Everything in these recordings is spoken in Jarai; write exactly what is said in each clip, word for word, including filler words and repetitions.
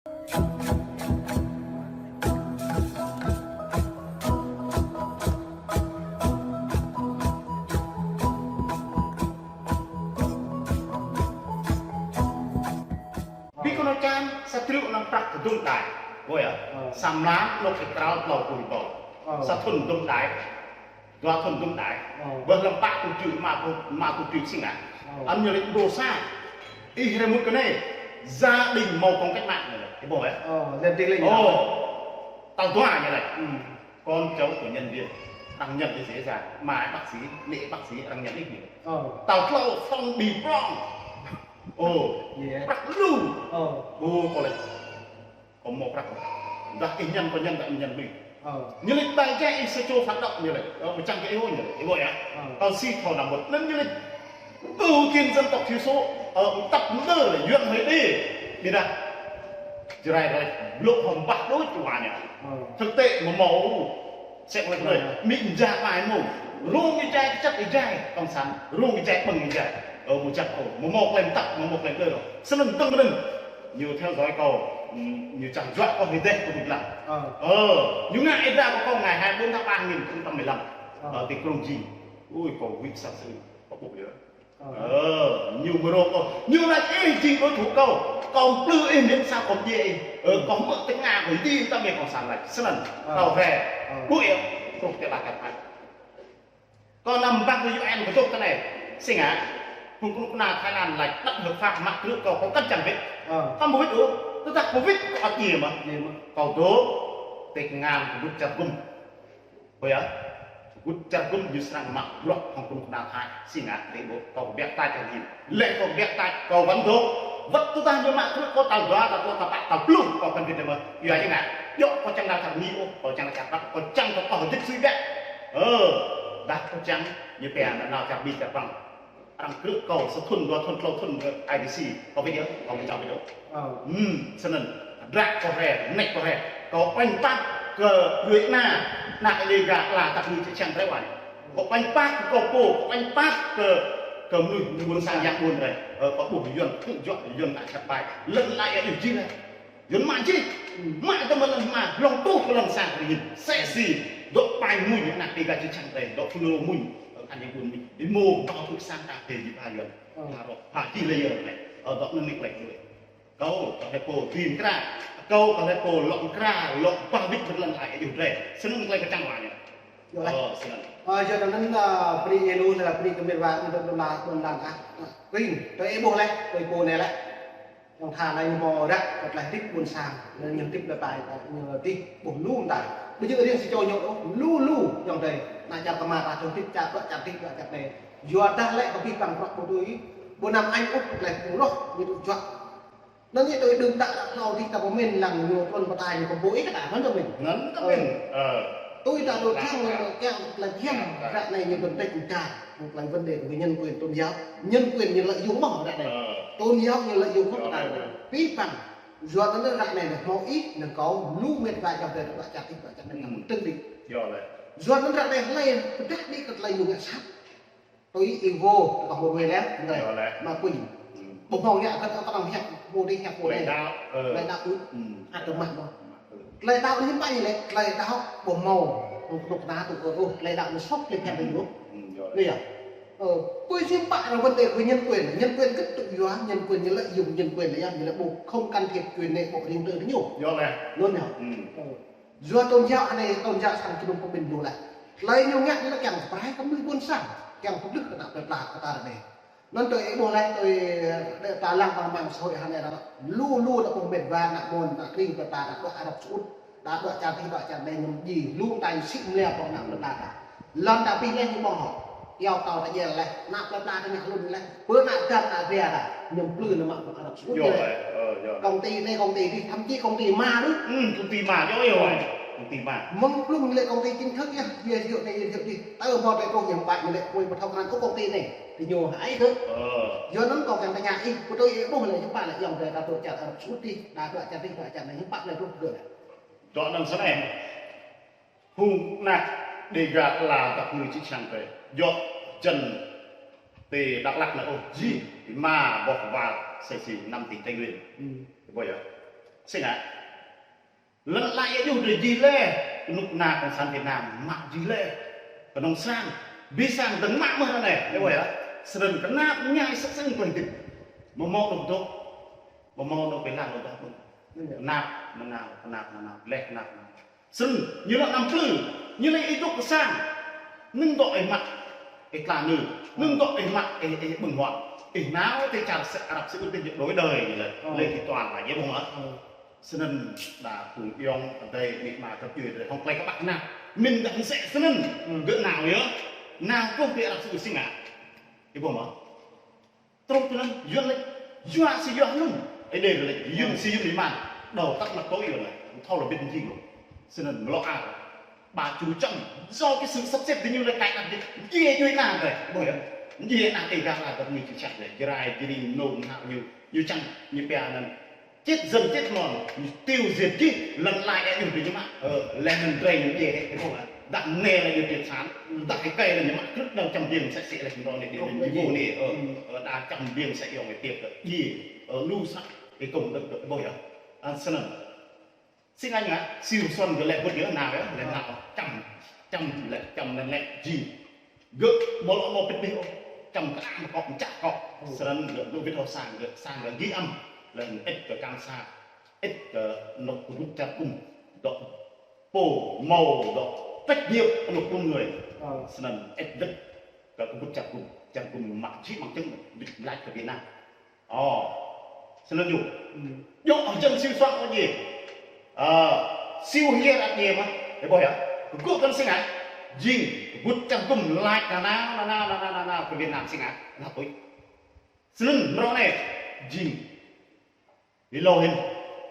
Ƀing kơnuk čan sa triu anăm prăk kơ dŭm đai. Ƀuh yơh. Ơ. Sa mlam anŏ kơ krao tlâo pluh rơbâo. Ơ. Sa thŭn dŭm đai. Dua thŭn dŭm đai. Ơ. Ƀơi lăm pă tujuh, mă tujuh, mă tujuh si ngă. Ơ. Anŭn ñu lĕ đô sa. Ih rai mŭt kơ anai. Gia đình mâo công cách mạng ñu lĕ. Ih ƀuh yơh. Ơ, lên tiếng lên. Ơ. Tal dua ñu lĕ. Con cháu của nhân viên đang nhận cái giấy ra, mà bác sĩ, lễ bác sĩ đang nhận ít nhiều. Ơ. Tal tlâo phong bì prong. Ơ. Prăk lu. Ơ. Ơ, kâo lĕ. Kâo mâo prăk. Dah ih ñăn, kâo ñăn, dah ih ñăn ƀing. Ơ. Ñu lĕ ƀai jai ih sa čô phản động ñu lĕ. Ơ, pơčăng kơ ih ôh ñu lĕ. Ih ƀuh yơh. Ơ. Kâo si thâo năm ƀut. Anŭn ñu lĕ ưu tiên dân tộc thiểu số. Ơ, tăp mơ̆ lĕ yuan hơi đi. Ƀiădah. Jrai rai. Blŏk hŏm bah đôč čua ñu. Ơ. Thực tế mơ̆ mâo. Sĕ lĕ. Ơ. Mĭn ja ƀai mơ̆. Rông ih jai kơčăt ih jai. Cộng sản. Rông ih jai ƀơ̆ng ih jai. Ơ, mơ̆ jăk ôh. Mơ̆ mâo klem tăp, mơ̆ mâo klem đơ. Snăn tơ̆ng mơnăn. Ñu theo dõi kâo, ừm, ñu čang juă kâo hơdeh kơ ƀuh lăng. Ơ. Ơ, ñu ngă êda kơ kâo ngày hai bốn tháng ba hai nghìn không trăm mười lăm. Ơ. Ơ, ti Krông Jing. Ui, kâo wĭt sat sưng, kâo ƀuh yơh. Ơ. Ơ, ñu mơrô kâo. Ñu laĭ ih jing đối thủ kâo. Kâo mplư ih miễn sao kâo mdjiê ih. Ơ, kâo hmư̆ tơnga kâo dih tăm mĕ kâo săn laĭ. Snăn, ơ, kâo hĕ. Ơ. Ƀuh yơh, truh ti lăn čar Thái. Kâo năm băng kơ U N kơ dŏ tơ anai. Si ngă. Hŏng kơnuk kơna Thái Lan laĭ bất hợp pháp mă krư̆ kâo, kâo kăn čang wĭt. Ơ. Kâo ƀu wĭt ôh. Tơdah kâo wĭt kâo ăt djiê mơ̆n. Djiê mơ̆n. Kâo dŏ, tĕk ngăn kâo dŭt čar gŭm. Ƀuh yơh. Dŭt čar gŭm ñu srăng mă bruă hŏng kơnuk kơna Thái. Si ngă, lĕ ƀuh kâo kơbiă tač čar hin. Lĕ kâo kơbiă tač, kâo wăn dŏ. Wăt tơdah ñu mă krư̆ kâo tal dua, tal tlâo, tal pă, tal pluh, kâo kăn wĭt mơ̆n. Yua ñu ngă. Djŏ kâo čang nao čar Mi ôh, kâo čang nao čar Prăng, kâo čang kơ kâo hơdip sui biă. Ơ, dah kâo čang ñu pia nao čar Mi čar Prăng. Arăng krư̆ kâo sa thŭn, dua thŭn, tlâo thŭn kơ I D C, kâo wĭt yơh, kâo ƀu čang wĭt ôh. Ơ. Hm, snăn, dră kâo hĕ, nĕč kâo hĕ. Kâo uêñ pap kơ djuê ana, ană Dêga, ala tăp ñu čĕ čang drei wă. Kâo uêñ pap kơ kâo pô, kâo uêñ pap kơ, kơ mnuih ƀuôn sang yang ƀuôn drei. Ơ, kâo ƀuh yuan, kơ juă yuan ta čăt ƀai. Lăn lai ih jing lĕ. Yuan mă jih, mă tơ mơ̆ lăn hma, hlŏng truh kơ lăn sang kơ hin. Sĕ si, dŏ ƀai mmuñ, ană Dêga čĕ čang drei, dŏ phun rô mmuñ, ơ, kăn yang ƀuôn mmuñ. Ih mâo bao thuốc sang ta kơ jih ba yuan. Ơ. Pha rŏ, pha jih lĕ yơh lĕ. Ơ, dŏ anŭn nik lĕ kơ. Kâo, kâo lĕ pô bin kra. Kâo, kâo lĕ pô lŏng kra, lŏng bah wĭt kơ lăn lai ih drei. Snăn klei kơ čang wă ñu. Yơh lĕ. Ơ, snăn. Ơ, yơh anŭn, ơ, pri ê lu lĕ, pri kơ mĭt wa, ih dŏ lăn, lăn, lăn, ah. Kring, tơ ih ƀuh lĕ, tơ ih pô anai lĕ. Yang tha anai ñu mâo ră kơ tlaih hơdip ƀuôn sang, anŭn ñu hơdip lĕ ƀai, ñu hơdip ƀuh lu mơta. Ƀu djơ̆ riêng sa čô ñu ôh, lu lu, yang drei. Ană čar kơma ta čô hơdip čar ƀă čar hơdip ƀă čar anai. Yua dah lĕ kơ abih bang bruă ƀu dưi, ƀu năm añ ôh, kơ tlaih ƀu roh, ñu tŭ juă. Anŭn ñu tui đưm đă đă hlâo dih ta pơmĭn lăng ñu trŭn pơtai ñu kơ ƀuh ih kơ ta mơ̆n tơ mĭn. Anŭn tơ mĭn. Ơ. Ơ. Tui ta tui thăng lăng kiăng tlaih hiam ră anai ñu tŭn tĕk mơta. Tlaih vấn đề kơ nhân quyền tôn giáo. Nhân quyền ñu lợi dụng mơ̆ ră anai. Ơ. Tôn giáo ñu lợi dụng mơ̆ ră anai. Pĭ păng. Yua anŭn ră anai nă hmâo ih, nă kâo, lu mĕt wa čar drei, wa čar ih, wa čar anai, hm, tơ̆ng đĭ. Yơh lĕ. Yua anŭn ră anai hlơi pơdah đĭ kơ tlaih ñu ngă sat. Tui ih vô, tơ kâo hmâo ruai lĕ, yơh lĕ. Mă pui. Hm. Ƀu hmâo ngă kơ tơ kâo hiăp, hmâo đĭ hiăp hmâo đĭ. Tlaih đăo, ơ. Tlaih đăo ư̆. Hm. Tlaih đăo anai hiư̆m pă ñu lĕ, tlaih đăo ƀu hmâo. Hmâo kơnuk kơna tŭ ôh, tlaih đăo ñu sŏk tlaih hiăp đĭ ôh. Hm, yơh. Anai yơh. Ơ, pui hiư̆m pă ră vấn đề kơ nhân quyền, nhân quyền kơ tŭ yua, nhân quyền ñu lợi dụng, nhân quyền anai yơh, ñu lĕ ƀu không can thiệp chuyện nội bộ riêng tư ñu. Yơh lĕ. Anŭn yơh. Hm. Ơ. Yua tôn giáo anai, tôn giáo sang čơnŭm pơmĭn lu lĕ. Tlaih ñu ngă lĕ kiăng pơrai kơ mnuih ƀuôn sang, kiăng pơblưh kơ ană plei pla kơ ta ră anai. Anŭn tui ih ƀuh lĕ, tui, ơ, ta lăng ƀăng mạng xã hội hă anai lĕ. Lu lu ană ƀuh mĕt wa, ană mơ̆n, ană kring kơ ta, đa đuaĭ Arab Saudi, đa đuaĭ čar dih, đuaĭ čar anai ngăm ji, lu ta ñu sĭ mlia kơ ană plei pla ta. Lăn ta pĭ lĕ ñu ƀơ̆ng hŏ. Iâu tâo ta djel lĕ, ană plei pla ta ngă hlŭn lĕ. Pơ ană dam ană ria ta, ñu mplư nao mă pơ Arab Saudi lĕ. Yơh lĕ, ơ, yơh. Công ty anai, công ty dih, thậm chí công ty ma đôč. Hm, công ty ma, yơh, yơh. Ơ. Công ty ma. Mơ̆ng plŭng lĕ công ty chính thức yơh, yơh, yơh anai, yơh, yơh dih. Tơ hmâo tơlơi ƀuh ñu ƀai ñu lĕ, ôi, pơthâo krăn ôh công ty anai. Ti ñu hơai kơ. Ơ. Yua anŭn kâo kiăng tơña ih, pơtui ih ƀuh lĕ hiư̆m pă lĕ yơh drei ta dŏ čar Arab Saudi, đa đuaĭ čar dih, đuaĭ čar anai, hiư̆m pă lĕ truh kơ. Dŏ anŭn snei. Hung ană Dêga ala tăp ñu čĕ čang drei. Djŏ jăn ti Dak Lak anai ôh, jing, ti ma boh war sĕ si năm tỉnh Tây Nguyên. Hm. Ƀuh yơh. Sĭt ngă. Lăn lai yơh djuh dơ̆ng jih lĕ, kơnuk kơna Cộng sản Việt Nam mă jih lĕ. Kơnong sang, bi sang dơ̆ng mă mơ̆ anai, lĕ ƀuh yơh. Snăn kơnap ñai săk sưng klei hdĭp. Mơ̆ mâo dŏ dŏ, mơ̆ mâo dŏ pơlang dŏ dŏ. Kơnap nanao, kơnap nanao, lĕ kơnap nanao. Snăn, ñu lŏ năm plư, ñu lĕ ih dŏ kơ sang. Nưng dŏ ih mă, ih tla nư. Nưng dŏ ih mă, ih, ih ƀơ̆ng huă. Ih nao tơ čar Arab Saudi ñu đổi đời ñu lĕ. Lĕ ki toàn là dễ bông hả? Snăn đa phung ayŏng adei amĭ ama găp djuê adei hŏng klei kơƀah kơnap. Mĭn dăng sĕ snăn. Gơ̆ nao yơh. Nao kơh ti Arab Saudi sĭt ngă. Ih ƀuh mơ̆? Truh tơ anăn, Yuăn lač, yua si yua anăn. Ih đei lač, Yuăn si Yuăn ih mă. Đầu tắt mặt tối Yuăn lač, thâo lŏ ƀĭt jing lŏ. Snăn mlŏ ar. Ba ču čăm, do cái sự sắp xếp thì ñu lač cài đặt đi. Djiê djuê ană rei, ƀuh yơh. Djiê ană Đêga la dăp ñu ču čăt rei. Jrai, Jrai, Nôm, Hao ñu, ñu čăm, ñu pia anăn. Čĭt dơ̆ng čĭt mơ̆n, ñu tiêu diệt jih, lăn lai ĕ ñu bi ñu mă, ơ, leh anăn drei ñu djiê, ĕ, ĕ, ƀuh, ă, đah nê lĕ ñu triệt sản, đah êkei lĕ ñu mă, krư̆ đao čăm biêng msĕ sĭt lĕ ñu rô nê, ñu, ñu vô nê, ơ, ơ, đa čăm biêng msĕ yŏng ĕ tiêp, ơ, djiê, ơ, lu săk, ĕ, kông đơ̆k đơ̆k, ƀuh yơh, ă, snăn. Sĭt ngă ngă, Siu Suăn gơ̆ lĕ bŭt yơh, nao yơh, lĕ nao, čăm, čăm lĕ, čăm lĕ lĕ, jing. Gơ̆ mơ̆ lŏ mâo pĭt bih ôh, čăm kơ ang kŏ, mčah kŏ. Snăn gơ̆ dŏ wĭt hŏ sang gơ̆, sang gơ̆ gih ăm, lĕ ĕč kơ kang sa, ĕč kơ anôk kơbŭt čar gŭm, dŏ pô mâo dŏ trách nhiệm anôk kơ người. Snăn ĕč wĭt kơ kơbŭt čar gŭm, čar gŭm mă jih mơ̆ng čơ̆ng, wĭt lač kơ Việt Nam. Ơ. Snăn ñu. Djŏ hơjăn Siu Suăn ôh djiê. Ơ, Siu Hiêr ăt djiê mơh. Ih ƀuh yơh. Kơkuh kăn sĭt ngă. Jing, kơbŭt čar gŭm lač nanao, nanao, nanao, nanao, kơ Việt Nam sĭt ngă. Anăn tui. Snăn mrâo anei. Jing. Ih lŏ hĭn.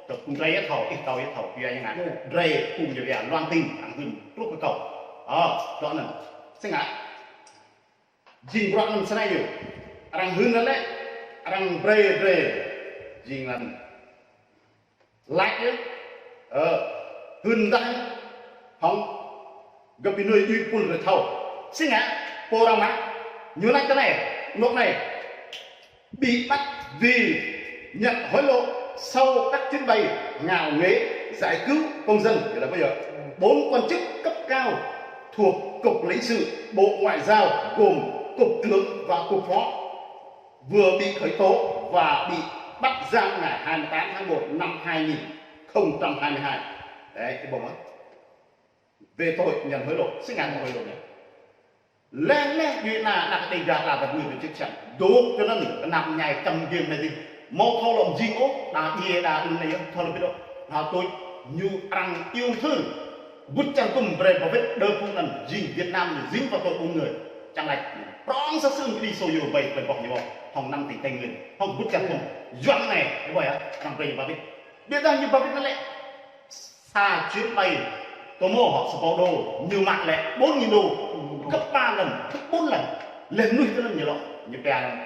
Kơ phung drei yơh thâo, ih thâo, ih thâo, pia yang ngă. Drei phung ñu pia loan tin, arăng hưn, truh kơ kâo. Ơ, dŏ anăn. Sĭt ngă. Jing bruă anăn snei yơh. Arăng hưn anăn lĕ, arăng brei brei. Jing anăn. Lač yơh. Ơ, hưn dah yơh. Hŏng gơ̆ ƀing nuih djuê pul rơthâo. Sĭt ngă, pô arăng mă. Ñu lač tơ anei, anôk anei. Bị bắt vì nhận hối lộ sau các chuyến bay ngạo nghễ giải cứu công dân. Vậy là bây giờ bốn quan chức cấp cao thuộc Cục Lãnh sự Bộ Ngoại giao gồm Cục trưởng và Cục phó vừa bị khởi tố và bị bắt giam ngày hai mươi tám tháng một năm hai nghìn không trăm hai mươi hai. Đấy, cái bộ đó. Về tội nhận hối lộ, sĭt ngă nhận hối lộ anei. Leh leh djuê ana ană Đêga la dăp ñu bi čĭt čăn. Dôk kơ anăn, kơnap ñai čăm biêng anei dih. Mâo thâo lŏ jing ôh, đa djiê đa đưm anei yơh, thâo lŏ ƀĭt ôh. Hă tui, ñu arăng iêu thư. Kơbŭt čar gŭm brei ba wĭt đơ phung anăn, jing Việt Nam ñu dính vào tội buôn người. Čang lač, prŏng sa sưng kơ đi sô yô ƀai, ƀai boh ñu, hŏng năm tỉnh Tây Nguyên, hŏng kơbŭt čar gŭm. Yuăn anei, ƀuh yơh, arăng brei ñu ba wĭt. Ƀiădah ñu ba wĭt anăn lĕ. Sa chuyến bay tơ mâo hŏ sa ƀâo đô, ñu mă lĕ bốn nghìn đô. Gấp ba lần, gấp bốn lần. Leh mnuih tơ anăn ñu lŏ, ñu pia anăn.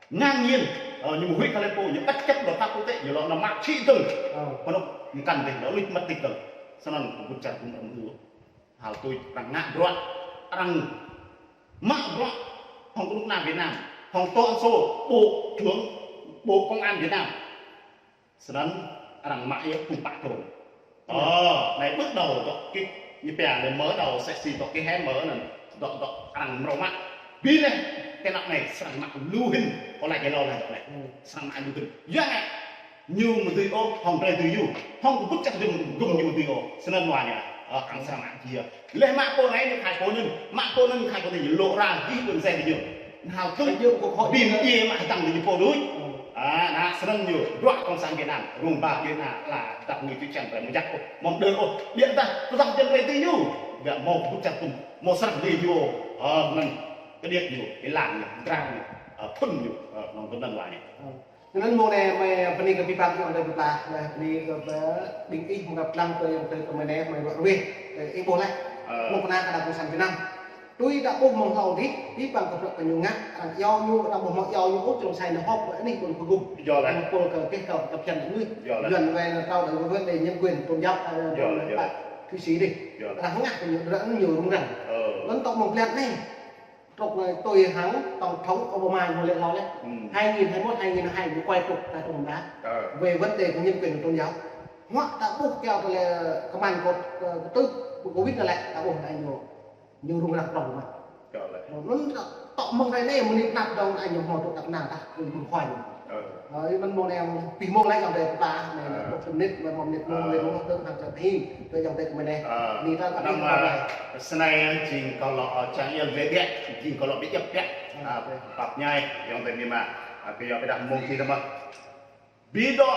Ngang nhiên, ơ, ñu mơ̆ huĭ kơ lĕ pô, ñu bất chấp luật pháp quốc tế, ñu lŏ nao mă sĭ dơ̆ng. Pơ anôk mkăn dih, lŏ luč măt tĭt dơ̆ng. Snăn kơbŭt čar gŭm arăng ư. Hă tui arăng ngă bruă, arăng mă bruă, hŏng kơnuk kơna Việt Nam, hŏng tổng số, bộ trưởng, bộ công an Việt Nam. Snăn arăng mă yơh phung pă trôn. Ơ, anei bước đầu dŏ kĭt, ñu pia lĕ mở đầu sĕ si dŏ kĭt hĕ mơ̆ anăn, dŏ, dŏ arăng mrâo mă. Bi leh, tơ anăp anei srăng mă lu hĭn, kơ lač jai lâo leh dŏ anei. Srăng mă lu hĭn. Yua ngă, ñu mơ̆ dưi ôh, hŏng drei dưi yơh. Hŏng kơbŭt čar gŭm, gŭm ñu mơ̆ dưi ôh. Snăn wa ñu, ơ, arăng srăng mă jia. Leh mă pô anei ñu khai pô anăn, mă pô anăn khai pô anei ñu lŏ ra jih ƀing msĕ dih ñu. Nao tui ƀing djiê mă hơtăng ñu pô đuč. Ơ, anăn snăn ñu, bruă Cộng sản Việt Nam, rông ba djuê ana la dăp ñu ču čăn brei mơ̆ jăk ôh, mơ̆ đơ ôh. Ƀiădah, tơdah jăn brei tui ñu. Gơ̆ mâo kơbŭt čar gŭm, mâo srăng djiê ñu ôh. Ơ, anăn, kơđiăt ñu, êlan ñu, drang ñu, ơ, phŭn ñu, ơ, nŏng tui anăn wa ñu. Anăn mơ̆ anei, mơi bơni kơ ƀing păng yŏng adei pơplah, mơi bơni kơ ƀing ih mơ̆ng găp lăng kơ yŏng adei kơ mơi anei, mơi ruă ruih, ih ƀuh leh. Mơ̆ng kơna kơ đảng Cộng sản Việt Nam. Tui đa ƀuh mơ̆ng hlâo dih, ƀing păng kơ bruă kơ ñu ngă, arăng iâu ñu, đa ƀuh mơ̆ iâu ñu ôh, čơlŏng sai nao họp, anih ƀuôn kơ gŭm. Yơh leh. Anăn pôl kơ keh kơ tập trận anăn. Yơh leh. Yuăn wai nao trao đảng viên về nhân quyền tôn giáo, ơ, Thụy Sĩ dih. Yơh leh. Arăng hơngah kơ ñu, arăng ñu rŭng răng. Lăn tŏ mơ̆ng blan anei. Truh anai tui hăng tổng thống Obama ñu lĕ hlâo lĕ. Hmm. Hai nghìn hai mươi mốt, hai nghìn hai mươi hai ñu quay truh ta Trung Hoa. Ờ. Về vấn đề của nhân quyền tôn giáo. Hoặc ta ƀuh kiăng tơlơi kơman kơ, kơ, kơ tưp, kơ Covid anai lĕ, ta ƀuh ta ñu, ñu rŭng răng prong mă. Kơ lĕ. Anŭn ta tŏ mơ̆ng hrơi anai, mơ̆ng anai tơnap dong ta ñu hmâo tŭ tăp nao ta, kơ mơ̆ng khua ñu. Ờ. Ơ, anŭn mơ̆ng anai, pih mơ̆ng lĕ ayŏng adơi pơpă, anai, Ờ. dua puluh menit, lima menit, mơ̆ng Ờ. anai, mơ̆ng tơ̆ng hăng tơ̆ng hing, tơ ayŏng adơi kơ mơ̆ng anai. Ờ, Anai ta năm, tăp nao. Ờ, snei jing kâo lŏ, ơ, čang yơh lĕ biă, jing kâo lŏ biă djŏp biă. Ờ, Ơ, ok. Pap ñai, ayŏng adơi mĭ ma, ơ, kơ yua ƀiădah mơ̆ng tih tơma. Ƀiădah,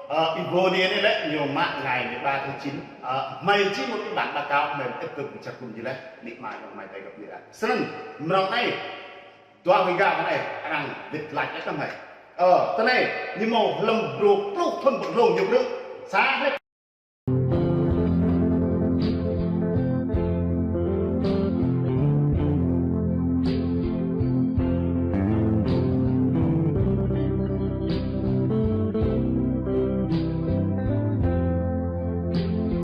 ơ, Ivo anai lĕ ñu mă ngày mười ba tháng chín, ơ, hmei či một cái bản báo cáo hmei tiếp tục čar kum jih lĕ, mĭ ma ayŏng amai adơi găp anai lĕ. Snăn, mrâo anai, dua hrơi gah anai, arăng wĭt lač ĕh tăm hmei. Ơ, tơnai, ñu hmâo hlăm dua pluh thŭn ƀơ̆ng hlŏng ñu brư̆. Sa hlĕp